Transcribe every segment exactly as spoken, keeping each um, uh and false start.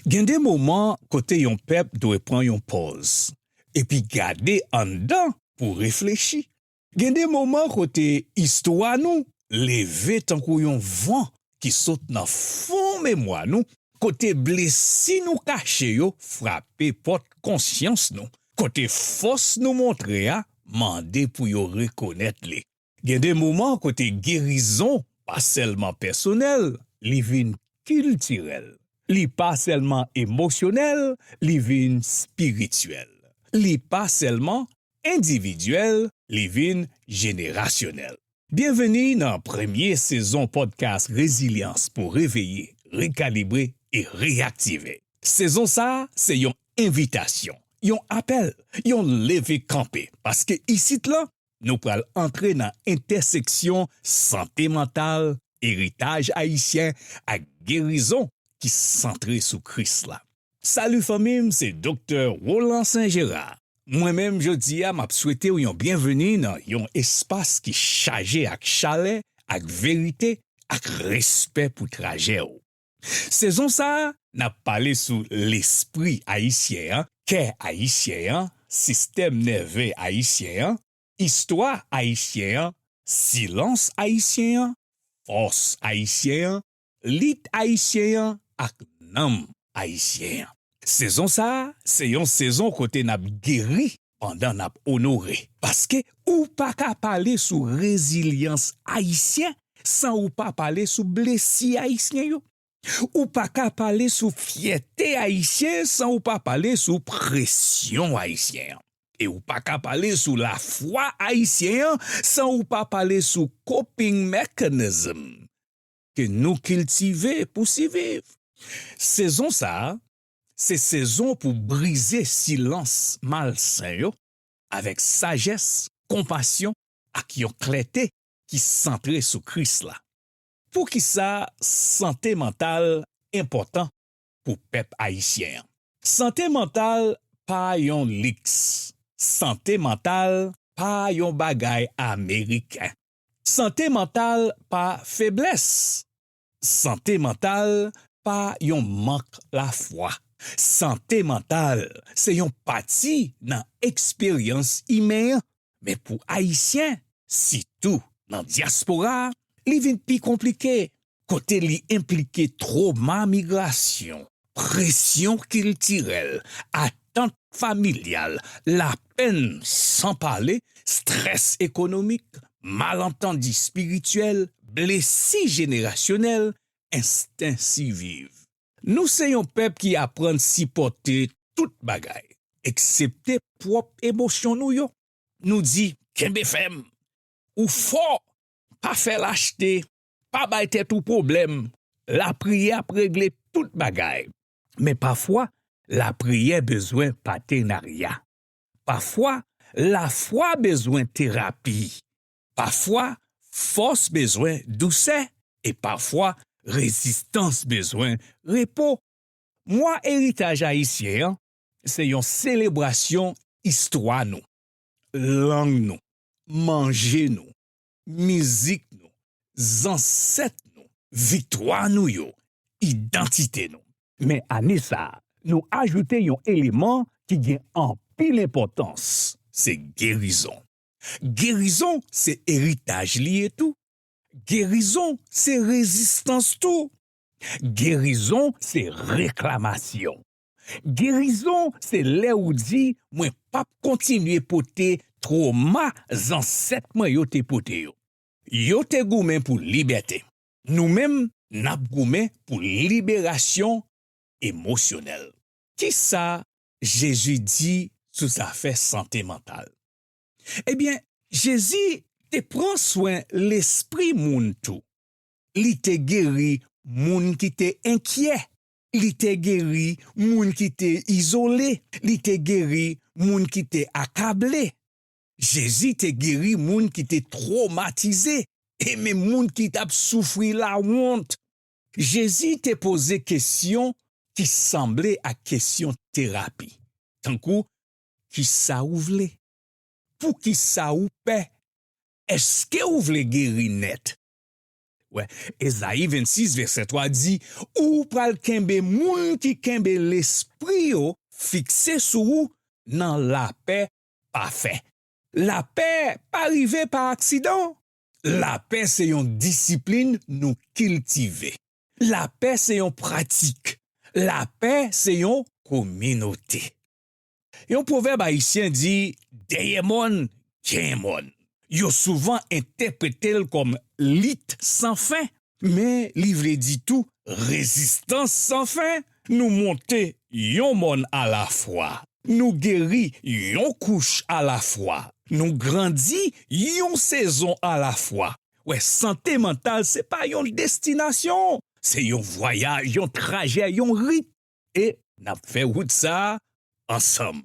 Gen de moman kote yon pèp dwe pran yon pòz, epi gade anndan pou reflechi. Gen de moman kote istwa nou leve tankou yon van ki sot nan fon memwa nou, kote blesi nou kache yo frape pòt konsyans nou, kote fòs nou montre a mande pou yo rekonèt li. Gen de moman kote gerizon pa sèlman pèsonèl, li vin kiltirèl. Li pa sèlman emosyonèl, li vin espirityèl. Li pa sèlman endividyèl, li vin jenerasyonèl. Byenveni nan premye sezon podcast Rezilyans pou reveye, rekalibre e reyaktive. Sezon sa a se yon envitasyon, yon apèl, yon leve kanpe, paske isit la, nou pral antre nan entèseksyon sante mantal, eritaj ayisyen ak gerizon ki santre sou Kris la. Salut fanmi m, se Doktè Roland Saint Gerard. Mwen menm jodi a m ap swete w yon byenveni nan yon espas ki chaje ak chalè, ak verite, ak respè pou trajè w. Sezon sa a, n ap pale sou lespri ayisyen an, kè ayisyen an, sistèm nève ayisyen an, istwa ayisyen an, silans ayisyen an, fòs ayisyen an, lit ayisyen an ak nanm ayisyen an. Sezon sa a, se yon sezon kote n ap geri pandan n ap onore. Paske ou pa ka pale sou rezilyans ayisyen san ou pa pale sou blesi ayisyen yo. Ou pa ka pale sou fyète ayisyen san ou pa pale sou presyon ayisyen an. E ou pa ka pale sou lafwa ayisyen an san ou pa pale sou coping mechanism ke nou kiltive pou siviv. Sezon sa a, se sezon pou brize silans malsen yo avèk sajès, konpasyon ak yon klète ki santre sou Kris la. Poukisa sante mantal enpòtan pou pèp ayisyen an? Sante mantal pa yon liks. Sante mantal pa yon bagay ameriken. Sante mantal pa feblès. Sante mantal pa yon mank lafwa. Sante mantal se yon pati nan eksperyans imen an. Men pou Ayisyen, sitou nan dyaspora a, li vin pi konplike, kote li enplike twoma migrasyon, presyon kiltirèl, atant familyal, lapenn san pale, estrès ekonomik, malantandi espirityèl, blesi jenerasyonèl, ensten siviv. Nou se yon pèp ki aprann sipòte tout bagay, eksepte pwòp emosyon nou yo. Nou di, kenbe fèm, ou fò, pa fè l achte, pa bay tèt ou pwoblèm, lapriyè ap regle tout bagay. Men pafwa, lapriyè bezwen patenarya. Pafwa, lafwa bezwen terapi. Pafwa, fòs bezwen dousè. E pafwa, rezistans bezwen repo. Mwa eritaj ayisyen an se yon selebrasyon istwa nou, lang nou, manje nou, mizik nou, zansèt nou, viktwa nou yo, idantite nou. Men ane sa a, nou ajoute yon eleman ki gen anpil enpòtans, se gerizon. Gerizon se eritaj li ye tou. Gerizon se rezistans tou. Gerizon se reklamasyon. Gerizon se lè ou di, mwen p ap kontinye pote twoma zansèt mwen yo te pote yo. Yo te goumen pou libète. Nou menm, n ap goumen pou liberasyon emosyonèl. Kisa Jezi di sou zafè sante mantal? Ebyen, Jezi te pran swen lespri moun tou. Li te geri moun ki te enkyè. Li te geri moun ki te izole. Li te geri moun ki te akable. Jezi te geri moun ki te twomatize e menm moun ki t ap soufri lawont. Jezi te poze kesyon ki sanble ak kesyon terapi, tankou, kisa ou vle? Poukisa ou pè? Èske ou vle geri nèt? Wè, Ezayi vennsis, vèsè twa di, ou pral kenbe moun ki kenbe lespri yo fikse sou ou nan lapè pafè. Lapè pa rive pa aksidan. Lapè se yon disiplin nou kiltive. Lapè se yon pratik. Lapè se yon kominote. Yon pwovèb ayisyen di, dèyè mòn, gen mòn. Yo souvan entèprete l kòm lit san fen, men li vle di tou rezistans san fen. Nou monte yon mòn alafwa. Nou geri yon kouch alafwa. Nou grandi yon sezon alafwa. Wè, sante mantal se pa yon destinasyon. Se yon vwayaj, yon trajè, yon rit. E n ap fè wout sa a ansanm.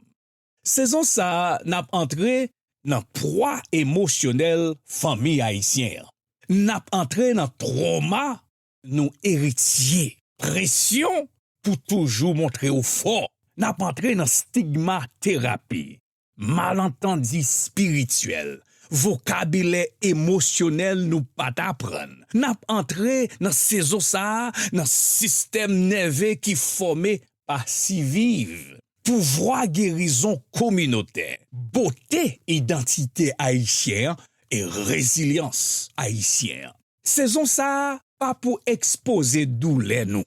Sezon sa a, n ap antre nan pwa emosyonèl fanmi ayisyen an. N ap antre nan twoma nou eritye, presyon pou toujou montre w fò. N ap antre nan stigma terapi, malantandi espirityèl, vokabilè emosyonèl nou pa t aprann. N ap antre nan sezon sa a nan sistèm nève ki fòme pa siviv. Pouvwa gerizon kominotè, bote idantite ayisyen an e rezilyans ayisyen an. Sezon sa a pa pou ekspoze doulè nou,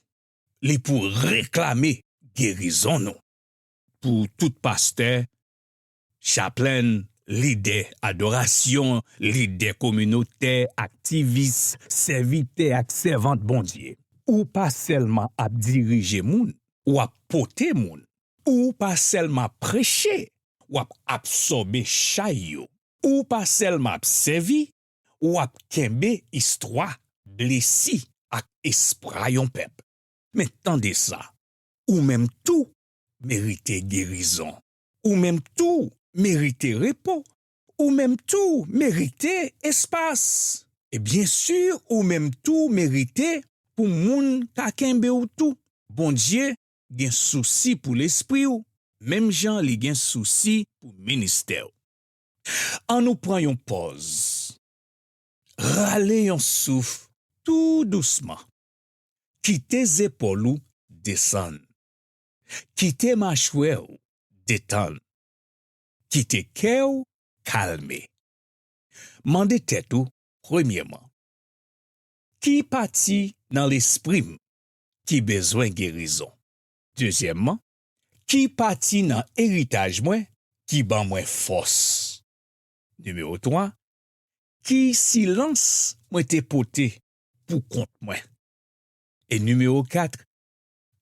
li pou reklame gerizon nou. Pou tout pastè, chaplèn, lidè adorasyon, lidè kominotè, aktivis, sèvitè ak sèvant Bondye, ou pa sèlman ap dirije moun, w ap pote moun. Ou pa sèlman ap preche, w ap absòbe chay yo. Ou pa sèlman ap sèvi, w ap kenbe istwa, blesi ak espwa yon pèp. Men tande sa, ou menm tou merite gerizon. Ou menm tou merite repo. Ou menm tou merite espas. E byen si, ou menm tou merite pou moun ka kenbe w tou. Bondye gen sousi pou lespri w, menm jan li gen sousi pou ministè w. Ann nou pran yon pòz. Rale yon souf tou dousman. Kite zepòl ou desann. Kite machwè w detann. Kite kè w kalme. Mande tèt ou, premyèman, ki pati nan lespri m ki bezwen gerizon? Dezyèmman, ki pati nan eritaj mwen ki ban mwen fòs? Nimewo twa, ki silans mwen te pote pou kont mwen? E nimewo kat,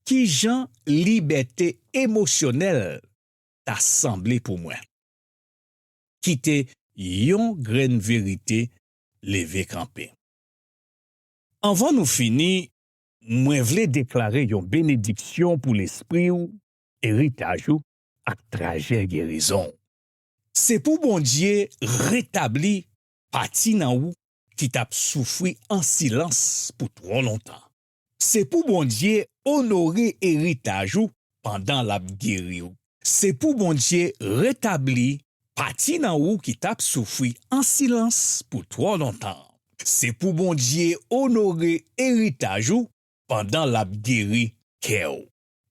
ki jan libète emosyonèl ta sanble pou mwen? Kite yon grenn verite leve kanpe. Anvan nou fini, mwen vle deklare yon benediksyon pou lespri w, eritaj ou ak trajè gerizon w. Se pou Bondye retabli pati nan ou ki t ap soufri an silans pou twò lontan. Se pou Bondye onore eritaj ou pandan l ap geri w. Se pou Bondye retabli pati nan ou ki t ap soufri an silans pou twò lontan. Se pou Bondye onore eritaj ou pandan l ap geri kè w.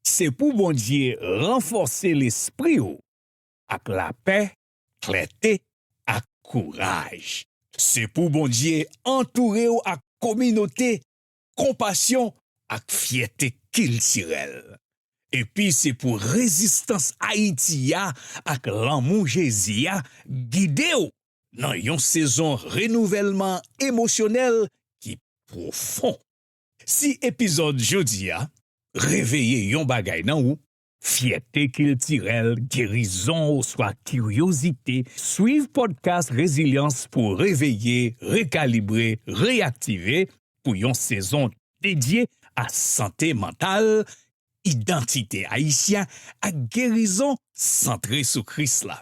Se pou Bondye ranfòse lespri w ak lapè, klète ak kouraj. Se pou Bondye antoure w ak kominote konpasyon ak fyète kiltirèl. Epi se pou rezistans Ayiti a ak lanmou Jezi a gide w nan yon sezon renouvèlman emosyonèl ki pwofon. Si epizòd jodi a reveye yon bagay nan ou, fyète kiltirèl, gerizon oswa kiryozite, swiv pòdkas Rezilyans pou reveye, rekalibre, reyaktive pou yon sezon dedye a sante mantal, idantite ayisyen ak gerizon santre sou Kris la.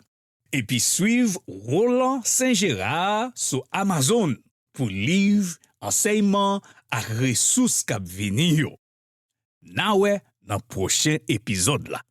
Epi swiv Roland Saint Gérard sou Amazon pou liv, ansèyman ak resous k ap vini yo. N a wè nan pwochen epizòd la.